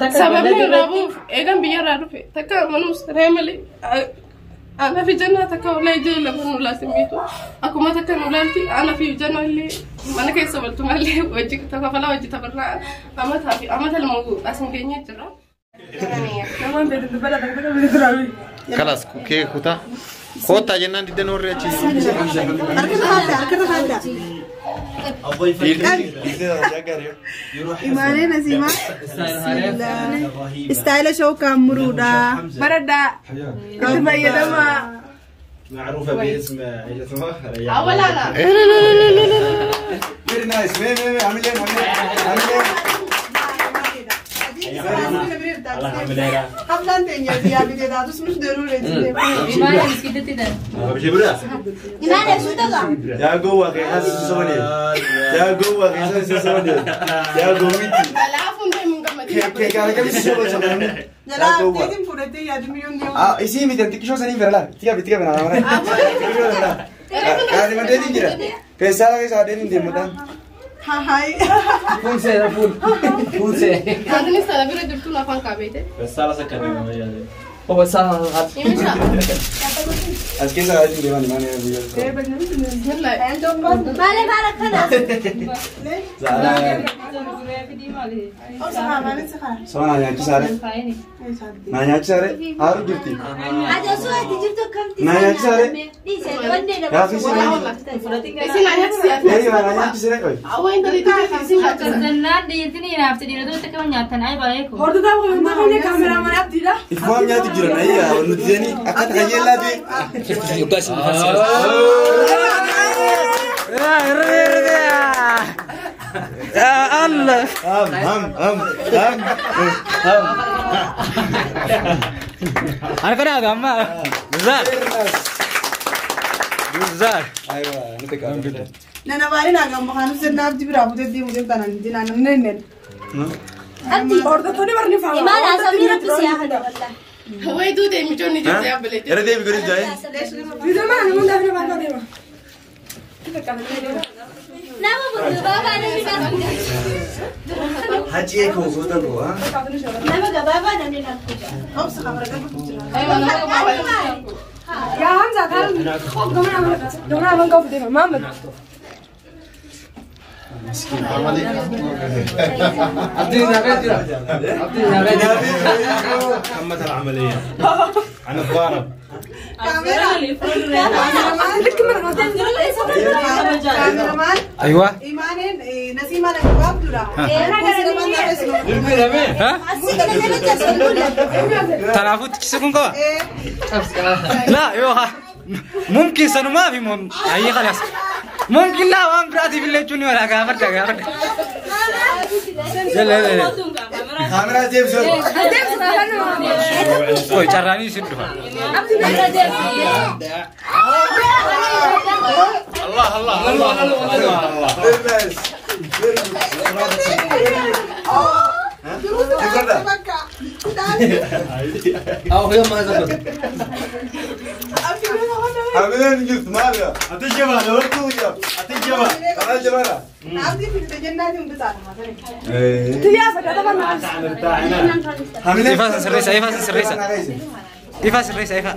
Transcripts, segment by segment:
Sababni irraa bu'uuf eegan biyyarraa dhufe takka manuma siree malee ana fi jannaa takka walaa ija lafa nu laalti beektu. Akkuma takka nu laalti ana fi jannaa illee mana keessa waltu malee wajji takka wajji taphannaa amataa fi amata lama as hin geenye jira. Kalas kee kutaa. Koottaa jennaan diddan warri achi. Harka haadha. Imaanee Nasiimaa. Istaayila shookaan muruudha. Baradhaa itti fayyadamaa. معروفة باسم عيلتها. Awwalaadha. Very nice. مي مي مي عامل ايه عامل ايه عامل ايه؟ Hablaan teenya biyyaa bitee taatus nus daruure jennee. Imaanee suuta يا جوا غير سوني يا جوا غير سوني يا جويتي. Laafuun deemuun gammadee. كي كان كم سوني. Jalaa abdeetiin fudhatee yaadu miliyoon deemu. اه اسي ميتن تكشو سني فرلا تيجا بتيجا بنا انا انا ما تدي جرا فيسالا كيس ادين دي مدان. Hahaay. Wanti sana bira jirtuun afaan kaabeete. Himisha. اسكي سا ادين دي مان مان. Bismillah. Malee maal akkana? Obsa haa maaliin si haa? سوانا يا كيساري ما يا كيساري هارو جرتي. Ati osoo ati jirtu akkamti? Na nyaachisare? Dhiisee wanni nama. Yaa fi si Isin nyaachisi. ايوه انا يا كيساري اوي. Awwa intalli jirti isin nyaachisa. Ifaan nyaatu jiran ayyaa nuti jedhanii akka takayyeellaati. Allah. Ham ham ham ham ham. Ana kana gamma. Guzar. Guzar. Aywa nuti qabu. Nana baay'ee naa gamma kaanuf sirna abdii biraa butee deemu deemtaan ani dinaa namni hin Abdi. Imaana sabni rabbi si haa hada wallahi. Wayituu deemi ijoonni jirti yaabbaleeti. Irra deebi godhi jaa'e. Nama gabaabaa namni narku. Haji eekoo goota koo haa. Nama gabaabaa namni narku jira. Obsa kamara galchuuf jira. Aywa nama gabaabaa. تمت العملية. أنا اتضارب. Kaameramaan. ايوه. Imaaneen Nasiimaan akka gabaabduudha. ها؟ تلافوت تشسكون كوا؟ لا يوها ممكن سنو ما في اي خلاص ممكن لا وان براتي في اللي تشوني ولا كافر كافر. لا لا لا. كاميرا جيب سور. اوي چراني سدوا. الله الله الله الله. Very nice. عاملين جبت مالها. هتجيبها لو قلت هتجيبها. انا جبالها. Abdii filte jennaatiin hundi caala. عاملين إفاس سريسة إفاس سريسة إفاس سريسة إفا.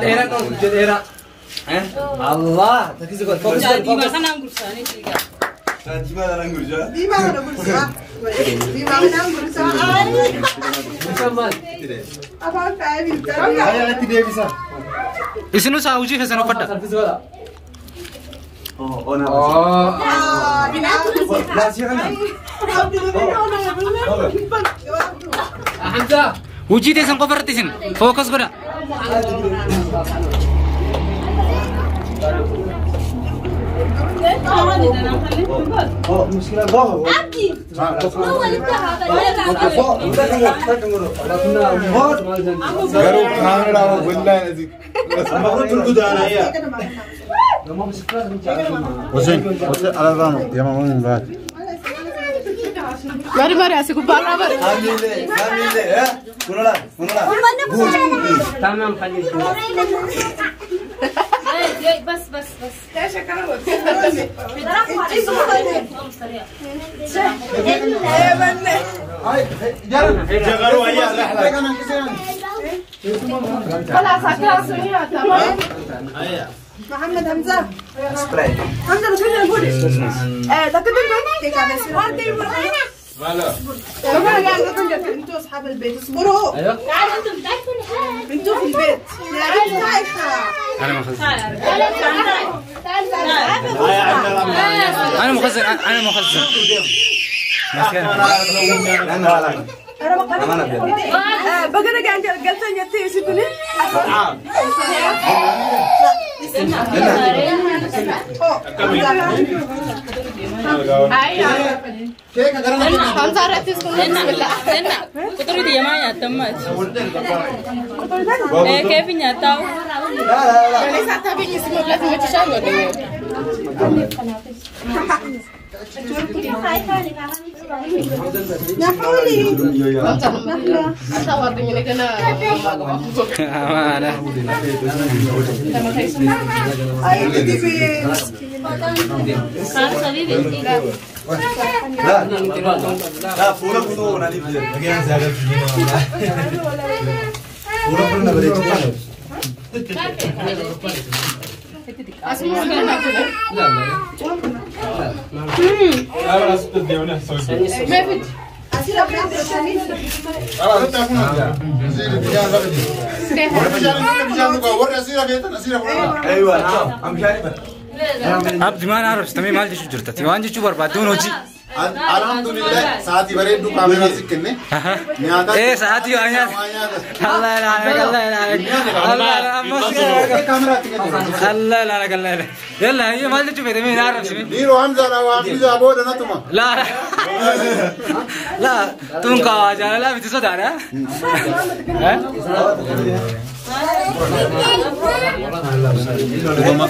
ديرا ديرا. الله تكسي قول فوكس فوكس. جبالها نقول Diimaa kana gursaa. Diimaa kana gursaa. Afaan kaayee bilchaa. هيا انت ديفيسا. Isinu saa hojii keessan uffadha. لا سيغنا. Hojii teessan qofa irratti isin fookas godha. Abdi. هو اللي بتاعها. Garuu kaameraa wallahi. المفروض ترقد انا هي. Hussein, Hussein ala rano yama mun baat. Mari mari asii gubbaarraa bari. Family, family, eh? Kunola, kunola. تمام خليك. بس بس بس. جغروا هيا رحلة. خلاص خلاص تمام. محمد حمزة. حمزة بس كده نقول. ده كده انتوا اصحاب البيت اصبروا. ايوه تعالوا انتوا بتعرفوا نحن. انتوا في البيت. انا مخزن. تعالوا انا مخزن انا مخزن. بقرا قاعد قلت يا سيدني. حمزة رأتي بسم الله. Kutori dia mah nyata mas. Eh Kevin nyata. ليس تابعني اسمه بلاد ما تشانو. لا لا فورا كنو نالي بير. فورا كنو نبريت. ايوه ام شاربه. Abdi maan arabsitame maal jechuu jirta? Waan jechuu barbaadduun hojii. Alhamdulillah sa'aatii bareedduu kaameraa si kenne. Nyaata. Ee sa'aatii waa nyaata. Allah ilaalak Allah ilaalak. Allah ammas Kaameraatti kenne. Allah ilaalak Allah ilaalak. Yalla hayyee maal jechuu feete mee na arabsime? Dhiiroo Hamzaadha waa Hamzaa booda natuma. Laa laa tun qawaa jaalalaa miti sodaadha. Dhugama.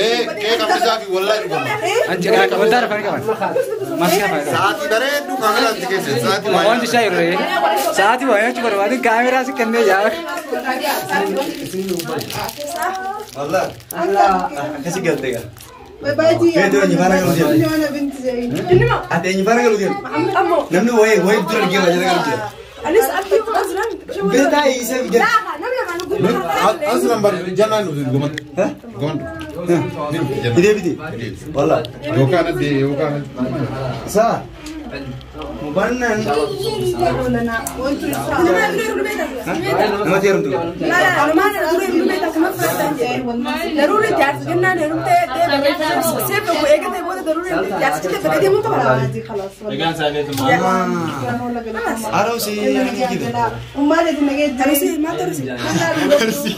Ee kee qabdisaa fi wallahi dhugama. Anji wanta arfan qaban. Maasii afaan qaban. Sa'aatii bareedduu kaameraatti kenne. Sa'aatii waa Wanti isaa yeroo sa'aatii waa nyaachuu barbaadin kaameraa si kennee jaa. والله كسي قلت لك. باي انا بنت زي ati eenyu faana galu deemu? Namni wayii wayii dura argee waa jala galu jira. انا سالت اصلا Beetaa isa jala. لا نملة ما نقول Aslan bar jannaan nuti dhugumatti. Dhugumatti. Bidee bidee. Wallah. Yookaan addee yookaan. Saa. Mubannan. لنا وانتوا Nama teerumtu. لا لا انا ما ضروري انه كمان ضروري تعرف قلنا نرمت سيف واجت ضروري تعرف كده بدي مو طبعا عادي خلاص Arabsi وما لازم نجد ترسي ما ترسي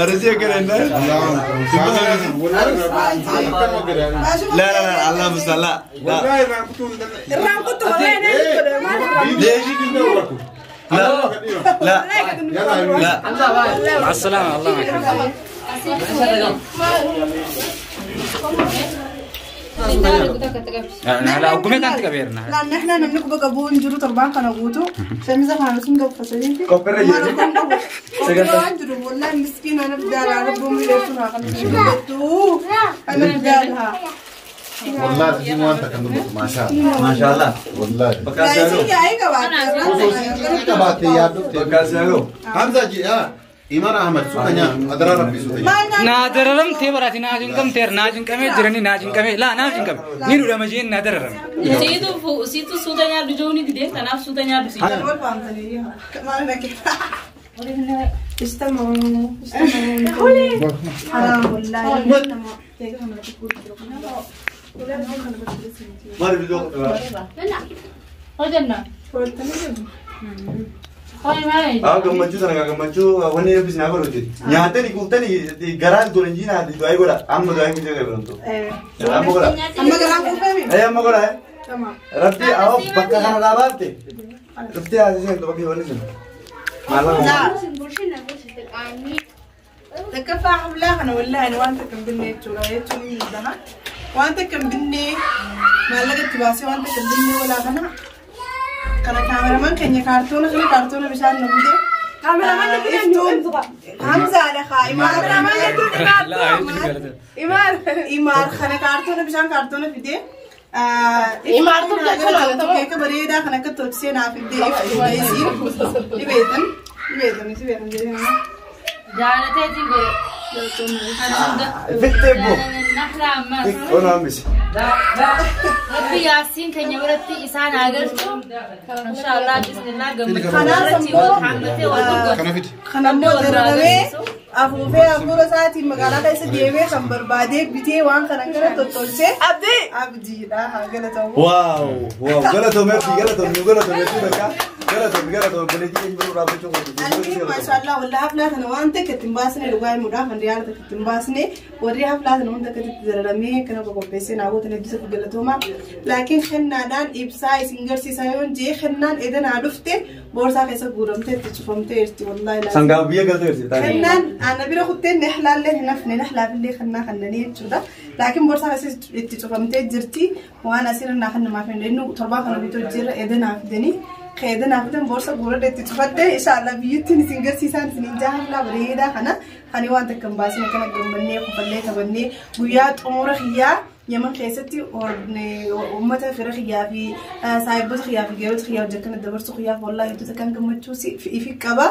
Arabsi akkana jennaan. لا لا لا الله مستعان لا. Wallahi irraan kutuu hin danda'e. الرام كنت والله انا ليش؟ لا لا لا. مع السلامة الله معك. لا وقمت أنت كبيرنا. لا نحن نملك بقبون جرو طربان قناغوتو شميزة خانسون قبل فسدين في Kopperra jedhe. جرو والله مسكين انا بدال على ربهم يلفونها انا بدالها Wallahi sisin waan takka dubbatu maashaa. Maashaa Allah. Wallahi. Bakka siyaagoo. Qabaatee yaaddotte. Bakka siyaagoo. Hamza ji'a Iman Ahmad suuta nyaa adaraa rabbi suuta nyaa. Naa dararamtee baraati naa cinqamteer naa cinqamee jiranii naa cinqamee laa naa cinqame ni dhudhama jeen naa dararame. Siitu suuta nyaadhu jooni didee kanaaf suuta nyaadhu si. اجتمعوا اجتمعوا حرام والله. Maal bidoo. Hojanna. Hoi maali? Ah gammachuu sana gammachuu wanni rabbi sinaa godhu hojjete. Nyaatanii quuftanii garaa tolan jiinaa du'aa godha. Amma du'aa hin jirre godhamtu. Amma godha. اما قران قفامي Ee amma godha. تمام Rabbi awwa bakka kana dhaabatte. Dhuftee haasisee bakka wanni sun. Maal تكفى حملها انا والله انا وانت كان بالنيت ولا يتوني من ده Waan takka hin binnee maallaqa itti baasee waan takka hin binnee walaa kana. Kana kaameraman keenya kaartoona kana kaartoona bishaan nu fide. Kaameraman Hamzaadha haa imaar. Imaar imaar kana kaartoona bishaan kaartoona fide. Imaartuu jechuun keeka bareedaa kan akka tolchisee naaf fidee iftuu dhibeetan dhibeetan si beekan jedhee. Jaalateetiin godhe. Fittee boo. Nahla ammas. Xiqqoo hambisi. Rabbi yaasiin keenya biratti isaan haa galchu. Inshaallah bismillah gammachuu Kanaaf irratti wal hammatee wal godhu. Kana fidi. Kanammoo darbamee afuufee hafuura isaatiin magaalaa keessa deemee kan barbaadee bitee waan kana kana tottolchee Abdii. abdiidha haa galatamu. Waaw waaw galatoome abdii galatoome nu galatoome tu bakka galatoome galatoome obboleettii keenya biroo dhaabbachuu qabdu. Almiin maashaallah wallah haflaa kana waan takka ittiin baasne dhugaa himuudhaaf kan riyaala takka ittiin baasne warri haflaa kana hunda akka itti dararamee kana qopheessee naawwatan hedduu isa galatooma. Laakiin kennaadhaan ibsaa isin garsiisaa yoo jee kennaan edanaa dhufte boorsaa keessa guuramtee itti cufamtee jirti wallahi laakiin. Sangaa biyya galtee jirti. Kennaan ana bira kuttee nehlaallee hin hafne nehlaafillee kennaa kannanii jechuudha. Laakiin boorsaa keessa itti cufamtee jirti waan asirra naa kan namaaf hin inni torbaa kana bitoo jirra edanaa fidanii edanaa fidan boorsa guuradha itti cufatte inshaallah biyyattiin isin garsiisaan isin hin jaahallaa bareedaa kana ani waan takka hin baasine kana gammannee kofallee taphannee guyyaa xumura xiyyaa Yaman keessatti uummata fira xiyyaa fi saayiboota xiyyaa fi geerota xiyyaa hojii akkana dabarsu xiyyaaf wallaahi hedduu takkaan gammachuu ifi qaba.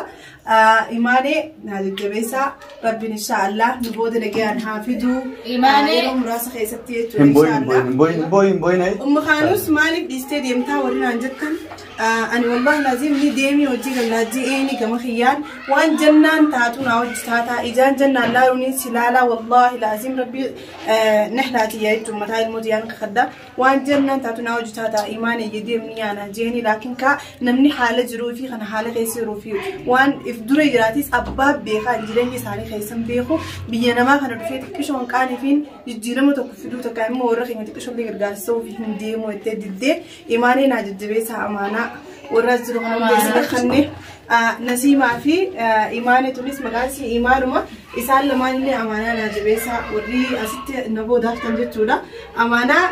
Imaanee naa jajjabeessaa rabbiin inshaallah nu booda nagayaan haa fiduu. Imaanee. Yeroo muraasa keessatti jechuudha Hin booyin hin inshaallah. booyin hin booyin hin booyin ayi. Umma Khaanus maaliif dhiistee deemtaa warri naan jettan ani wallahi laziim ni deemii hojii gallaa je'eeni gama kiyyaan waan jannaan taatu naa hojii taataa ijaan jannaan laaluun si laalaa wallahi laziim rabbi nehlaati yaa jechuun mataa ilmoo xiyyaan kakadda waan jannaan taatu naa hojii taataa imaan eeyyee deemni yaana je'eeni laakiin kaa namni haala jiruu fi kana haala keessa jiruu fi waan if dura jiraatis abbaa beekaa jireenya isaanii keessan beeku biyya namaa kana dhufee xiqqishoon qaaniifiin jijjiirama tokko fiduu takka immoo warra keenya xiqqishoon gargaarsisuu fi hin deemu jettee diddee imaanee naa jajjabeessaa amaanaa warra as jiru kana hundeessine kanne nasiimaa fi imaanee tunis maqaan isii imaanuma isaan lamaan illee amaanaa naa jabeessaa warri asitti na boodaaftan jechuudha amaanaa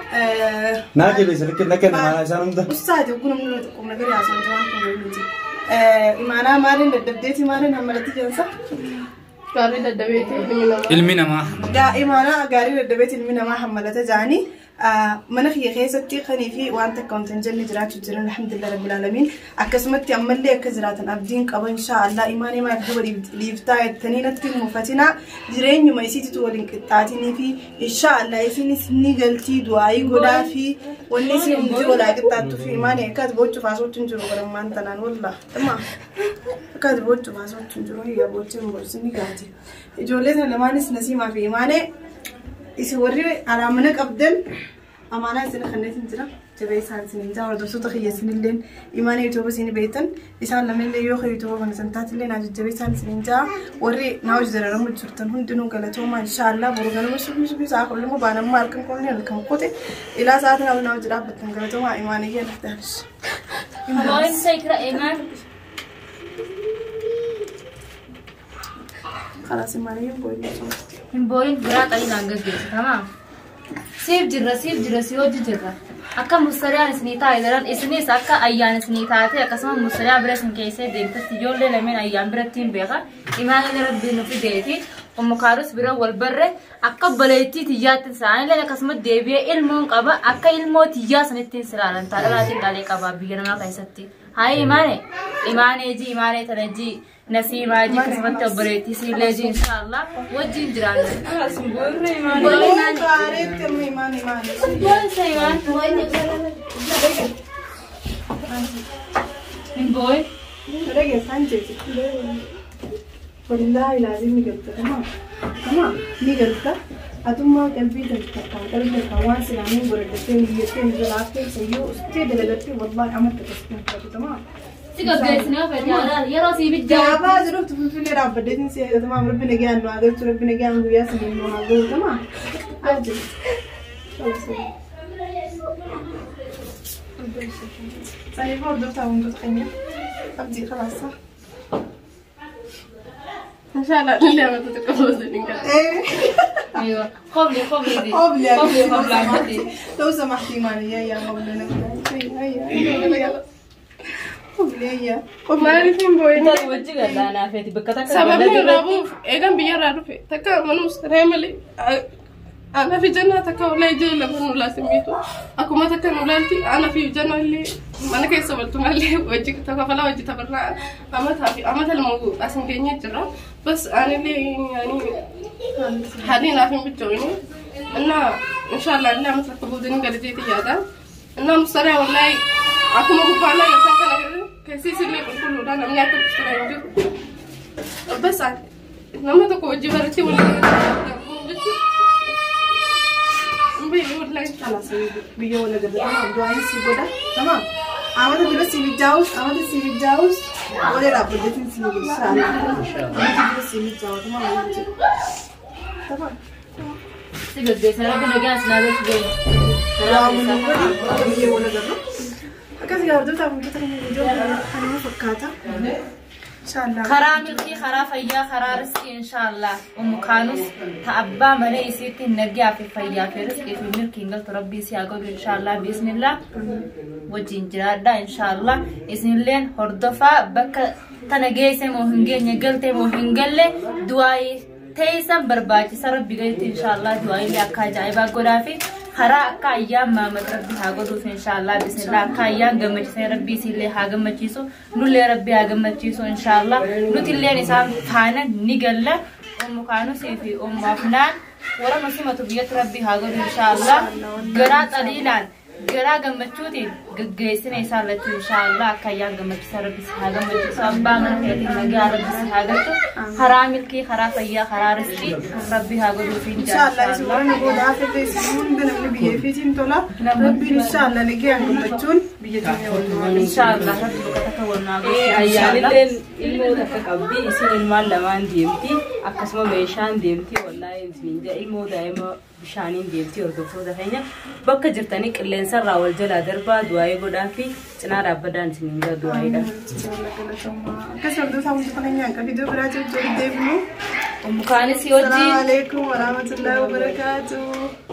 Naa jabeessa lakki nakka namaa isaan hunda. Ustaati oguu namni nama xiqqoom nagari haasawwan waan kun miti. Imaanaa maaliin dadhabdeeti maaliin hammalatti jeensa? Gaarii dadhabeeti ilmi namaa. Ilmi namaa. Imaanaa gaarii dadhabeeti ilmi namaa hammalata jaanii mana kiyya keessatti kanii fi waan takka wanta hin jenne jiraachuu jiran alhamdulillah rabbil alamin akkasumatti ammallee akka jiraatan abdiin qaba inshaallah imaanii maal duba dhiiftaa jettanii natti hin mufatinaa jireenyuma isiititu waliin qixxaatinii fi inshaallah isinis ni galtii du'aayii godhaa fi wanni isin hundi walaa qixxaattuu fi imaanii akka ati boochuuf haasootti hin jiru garummaan tanaan wallah dhuma akka ati boochuuf haasootti hin jiru hiyya boochee hin boorsi ni gaati ijoollee sana lamaanis nasiimaa fi imaanee isin warri alaamana qabdan amaanaa isin kanneetin jira jabeessaan isin hin jaa hordoftoota kiyya isinilleen imaana yuutuuba isin beektan isaan lameenillee yoo yuutuuba kana san taatillee naa jajjabeessaan isin hin jaa warri naa hojii dararamu jirtan hundinuu galatoomaa inshaallah boru ganama subii subii sa'a kudha lama baanammaa halkan kunneen halkan qote ilaa sa'aatiin hawwi naa hojii dhaabbattan galatoomaa imaana iyyee laftaanis. Booyin seekira imaan. خلاص imaana iyyee booyin. Hin booyin biraa xalinaan gaggeessu tamaam. Siif jirra siif jirra si hojii jirra. Akka mustariyaan isinii taa'e daran isinis akka ayyaan isinii taate akkasuma mustariyaa bira isin keessee deemtatti ijoollee lameen ayyaan biratti hin beeka. Imaanillee rabbiin nu fideeti. Ummu Kaarus bira wal barre akka obboleettii tiyyaatti isaanillee akkasuma deebi'ee ilmoon qaba akka ilmoo tiyyaa sanittiin silaalan taadhalaatiin dhaalee qaba biyya namaa keessatti. Haa imaane imaanee ji imaanee tana ji nasiimaa ji akkasumatti obboleettii siillee ji inshaallah wajjin jiraanna. Booyin gaareetti amma imaana imaana. Booyin sa imaan. Hin booyin. Dhageessaan jeeti. Wallaahi laazim ni galta tamam. Tamam ni galta. Atummaa qalbii takka qalbii takka waan silaamuu godhadhattee niyyattee ni jalaaftee sayyoo ustee dalagattee wallaahi amatti akkasitti fudhatu tamam. Si gaggeessinee of yeroo sii bijjaa. Gaafaa jiruuf finfinnee dhaabbaddeetiin si eegata tamam rabbi nagaan nu haa galchu rabbi nagaan guyyaa saniin nu haa gahu tamam. Ajji. Saniif hordoftaa wantoota keenya abdii خلاص صح. Inshallah illee amata xiqqoo booda hin gala. ايوه قبلي قبلي دي قبلي قبلي قبل عمتي لو سمحتي ماني يا قبلنا هيا هيا قبلي هيا Maaliif hin boo'in? Wajji galaanaa feeti bakka takka Sababni irraa bu'uuf eegan biyyarraa dhufe takka manuma saree malee anaa fi jannaa takka walaa ija lama nu laatin beektu akkuma takka nu laalti anaa fi jannaa illee mana keessa waltu malee wajji takka falaa wajji tapharraa amataa fi amata lama asin geenye jira bas anillee yaani haalli naaf hin bichoofne እና ኢንሻአላህ illee amata takka booda ni gala jeetii yaada እና mustaree wallahi akkuma gubbaanaa yookaan kana keessis illee qulqulluudha namni akka mustaree hin jiru. Bas nama tokko hojii baratti waliin jechuun wallahi. خلاص biyya wala gala tamam du'aan si godha tamam amata dura si mijaa'us amata si mijaa'us wala dhaabbateetiin si inshallah amata dura si mijaa'u tamam tamam Si gaggeessa rabbi nagaa sinaa galchu. Biyya wala gala akkas gaafatoota wantoota kana viidiyoo kanuma fakkaata inshallah. Karaa milkii, karaa fayyaa, karaa riskii inshaallah. Ummu Kaanus ta abbaa mana isiitti nagaa fi fayyaa fi riskii fi milkiin galtu rabbii si haa godhu inshaallah biisnillah. Wajjin jiraadha inshaallah. Isinilleen hordofaa bakka tana geesse moo hin geenye galte moo hin galle du'aayii teessan barbaachisa rabbi gaditti inshaallah du'aayilee akka ajaa'ibaa godhaa fi karaa akka ayyaan maamad rabbi haa godhuuf inshaallah bismillah akka ayyaan gammachiisee rabbi isiillee haa gammachiisu nullee rabbi haa gammachiisu inshaallah nutilleen isaan faana ni galla ummu kaanusii fi ummu afnaan warra nu simatu biyyatti rabbi haa godhu inshaallah garaa xaliilaan garaa gammachuutiin gaggeessina isaan lachuu inshaallah akka ayyaan gammachiisa rabbi si haa gammachiisu abbaa mana keetiin nagaa rabbi si haa galchu karaa milkii karaa fayyaa karaa riskii rabbi haa godhuuf inshallah isin warra booda hafete isin hunda namni biyya fiitiin tola rabbiin inshallah nagayaan gammachuun biyya keenya wal inshaallah rabbi bakka takka wal naa godhu. Ayyaanilleen ilmoo takka qabdi isin ilmaan lamaan deemti akkasuma meeshaan deemti wallaahi isiniin jedha ilmoo daa'ima bishaaniin deemti hordoftoota keenya bakka jirtanii qilleensarraa wal jalaa darbaa du'aayee godhaa fi cinaa dhaabbadaan isiniin jedha du'aayeedha. Akkas hordoftoota wantoota keenyaan kan viidiyoo biraa jiru deebinu. Ummu Kaanis wajjin. Assalamu alaikum warahmatullahi wabarakatuh.